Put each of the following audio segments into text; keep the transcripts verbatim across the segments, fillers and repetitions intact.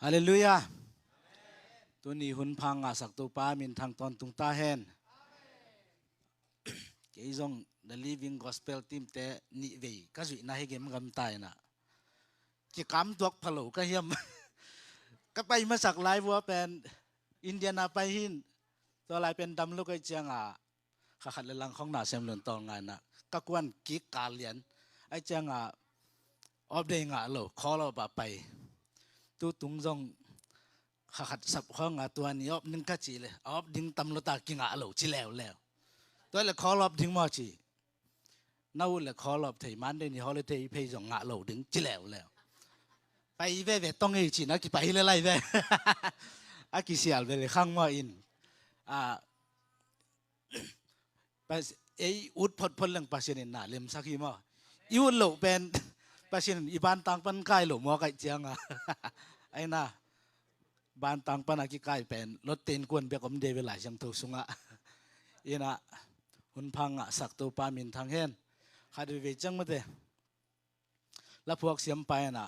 Halleluiah. Tuni hun pha ngahsak Topa minthang tawntung ta hen. Kei zong The Living Gospel Team te nih vei ka zuihna hi gemgam ta inah, kikam tuak pha lo ka hiam? Ka pai masak lai vua pen Indiana pai hin, tua lai pen dam lo ka hih ciangah kha khat le lang khong na sem lun tawl ngaina, ka kuan kik kal lian. Ai ciangah off day ngah lo, call off ah pai. Tutung zong kha khat sap khong a, tua ni off ding ka ci le, off ding tam lo ta, kingah lo ci leuleu. Tua le call off ding maw ci. Na ut le call off thei, Monday ni holiday phei zong ngah lo ding ci leuleu. Pai veve tong ei cin a kipai hi le lai ve. A kisial ve le khang maw in. A, Pas-, ei ut photphot leng Pasian in na lemsak hi maw. I ut loh pen Pasian in i bantang pan kai lo maw, kaih cianga. Aina, bantang pan a kikai pen Lotte innkuan bek om de ve Lai Siangtho sungah. Inah, hun pha ngahsak Topa minthang hen. Khat veve ciang mate, laphuak siampa inah,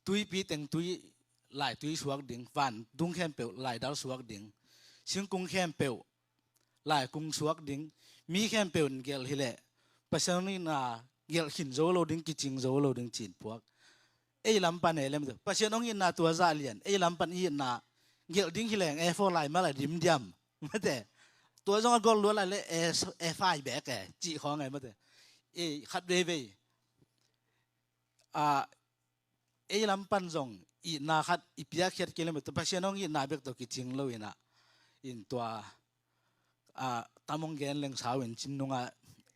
tuipi teng tui, laitui suak ding, vantung khempeuh laidal suak ding, singkung khempeuh laikung suak ding, mi khempeuh in gelh hileh Pasian hong itna gelh khin zo lo ding, kicing zo lo ding ci-in phuak. Ei lam pan e lem, Pasian hong itna tua zah lian, ei lam pan i itna gelh ding hileng e four lai mah la dim diam. Mate, tua zong a gol lua lai le e, e five bek e cih khawng e mate. Ei khat veivei a, ei lam pan zong itna khat i piakkhiat kei lem, Pasian hong itna bek tawh kicing lo inah. In tua, a, tam hong gen leng sau in cin nunga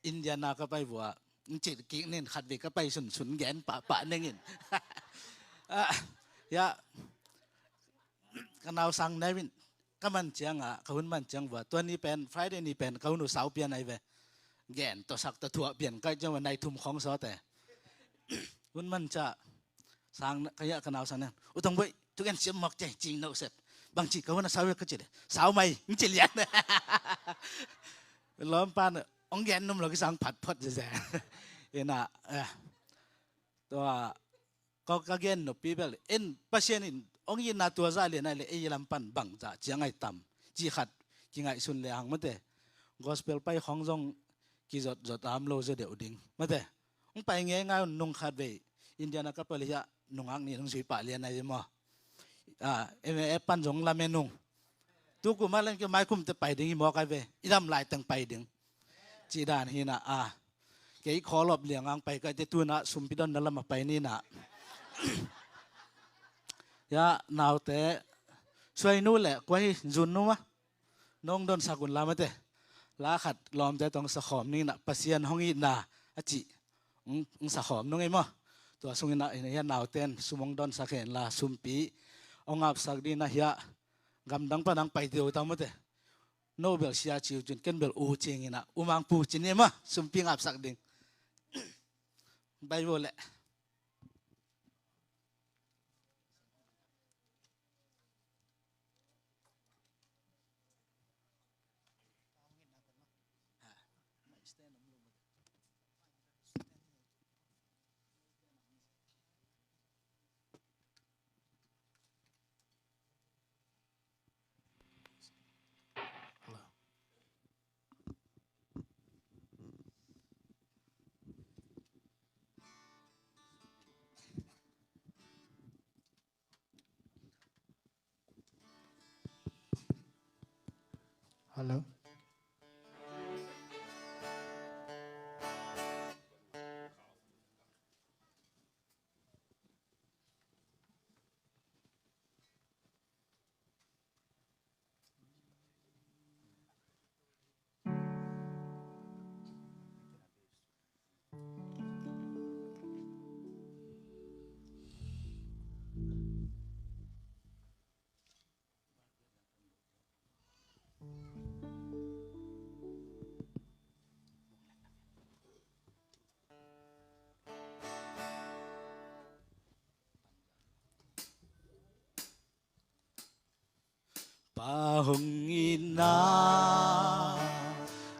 Indiana ka pai vua, in cih kik nin khat vei ka pai sunsun gen pahpah nengin. A, ya, ka nau sang neu in, ka man cianga, ka hun man ciang vua, tua ni pen, Friday ni pen, ka hun uh sau pian ai ve. Gen tawh sak tawh thuah pian, kai ciang vua nai thum khong sawte. Hun man ca, sang na, ka ya ka nau sang na, U Tong Boih, tu gen siam mawk ciai, cing no set. Bang ci ka hun a sau ve ka ci le, sau mai, ng ci lian. Lawm pan, ong gen num lo ki sang phat phot zeze. Ina, eh. Tua, ka, ka gen noppi bel, en Pasian in hong itna tua zah lian ai le ei lam pan bang zah ciang ai tam, ci khat kingaihsun le hang mate. Gospel pai khong zong kizot zot am lo zaw deuh ding mate. Hong pai ngeingai un nung khat vei Indiana ka pai le hiah nungak nih hong zui pah lian ai maw. A, M A F pan zong lamen ung. Tu kum a leng kei mai kum te pai ding hi mawk ai ve. I dam lai teng pai ding. Cih dan hi na a. Kei khawl op liang ang pai kai te tu na sumpi don na lam a pai ni na. Ya, naute. Suai nu le kua hi zun nu ma. Nong don sak un la mate. La khat lawmte tong sa khawm ni na Pasian hong itna a cih. Ng, ng sa khawm nung ei maw. Tua sung ina, ina hiah nauten sum hong don sak hen la sumpi hong ap sak ding na hiah. Gamdang pan ang pai teu tau mate. No bel sia ciu cin ken bel u cing ina umang pu cin ei maw sumpi hong ap sak ding. Bible le. Hello. Pa hong itna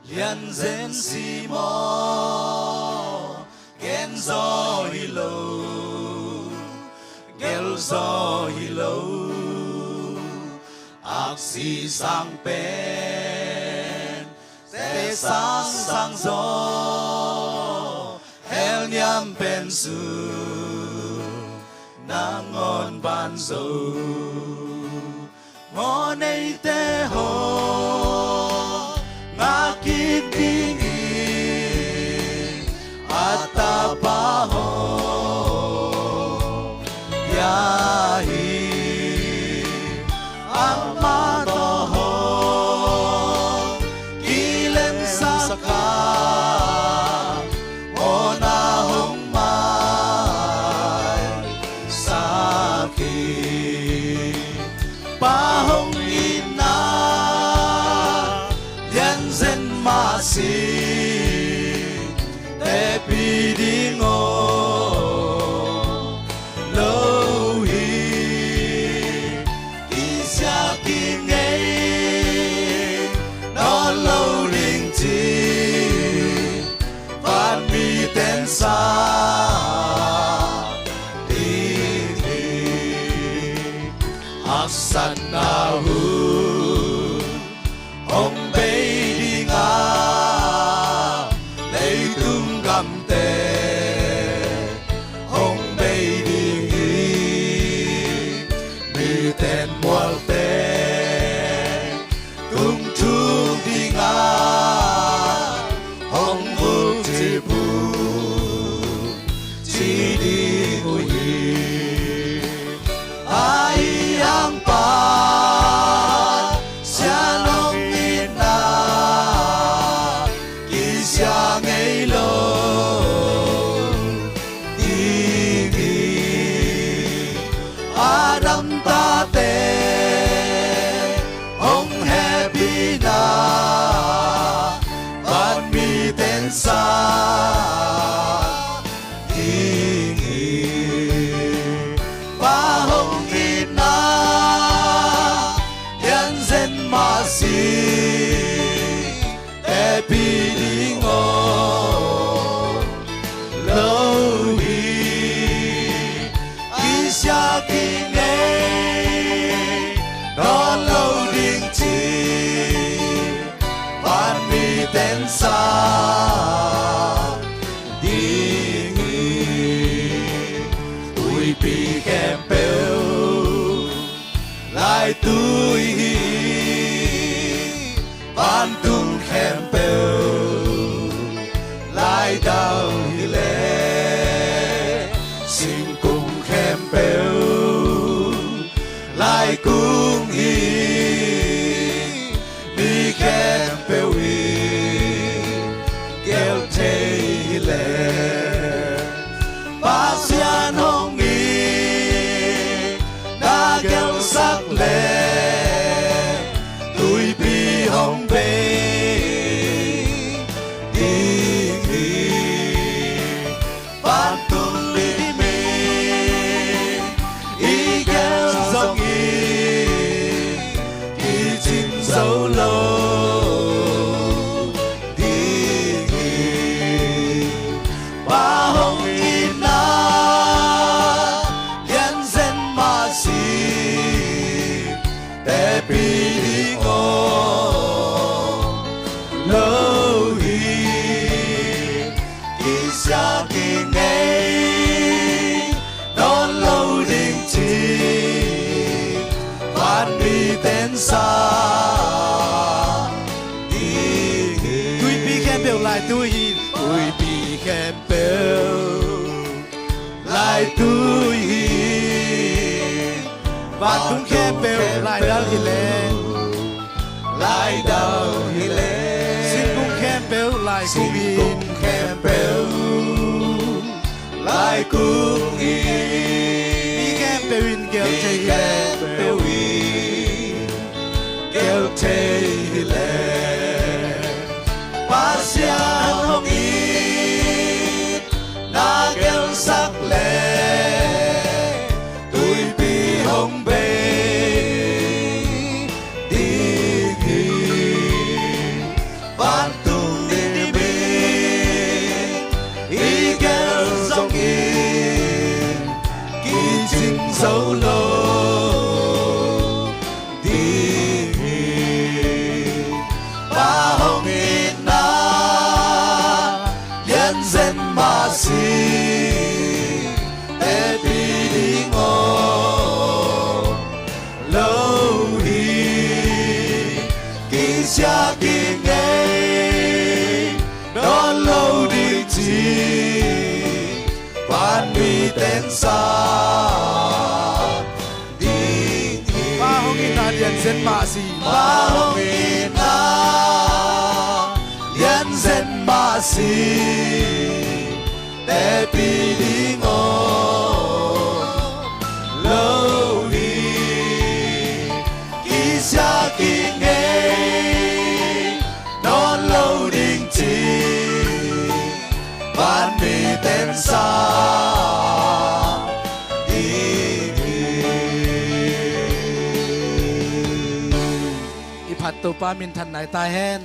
lian zen si maw, gen zaw hi lo. zaw hi lo. Aksi sang pen te sang sang zaw, hell niam pen su nangawn ban zo. Mawh neite haw ngak kik ding hi, a tapa haw pia hi. Amah tawh haw kilemsak a, mawhna hong maisak hi. Pa hong itna lian zen mah si, tepih ding aw lo hi. Kisia kingei nawn lo ding ci, vanmite'n sa ding hi. Haksatna hun hong bei ding a, leitung gamte hong bei ding hi. Mite'n mualte tung thuk ding a, hong vuk cip un ci ding uh hi. Ahi hang Pasian hong itna kisia ngei lo ding hi. Adam tate hong hehpihna vanmite'n sa ding hi. Pa hong itna lian zen mah si, tepih ding aw lo hi. Kisia kingei nawn lo ding ci, vanmite'n sa ding hi. Tuipi khempeuh laitui hi. Vantung khempeuh laidau hi leh, singkung khempeuh laikung hi. Mi khempeuh in gel thei hi leh, Pasian hong itna gelsak leh, tuipi hong bei ding hi. Vantung limlim i gel zong in kicing zo lo ding hi. Pa hong itna lian zen mah si, tepih ding aw lo hi. Kisia kingei nawn lo ding ci, vanmite'n sa ding hi. Tuipi khempeuh laitui hi. Tuipi khempeuh laitui hi. Vantung khempeuh laidau hi leh, laidau hi leh, singkung khempeuh laikung hi. Singkung khempeuh laikung hi. Mi khempeuh in gel thei hi leh, mi khempeuh in gel thei hi leh, Pasian hong itna gelsak leh, tuipi hong bei ding hi. Vantung limlim i gel zong in kicing zo lo ding hi. Pa hong itna lian zen mah si, teci ding om lo hi. Kisia kingei nawn lo ding ci, vanmi ten sa ding hi. Pa hong itna lian zen mah si. Pa hong itna lian zen mah si, teci ding om lo hi. Kisia kingei nawn lo ding ci, vanmi ten sa ding hi. I phat Topa minthan nai ta hen.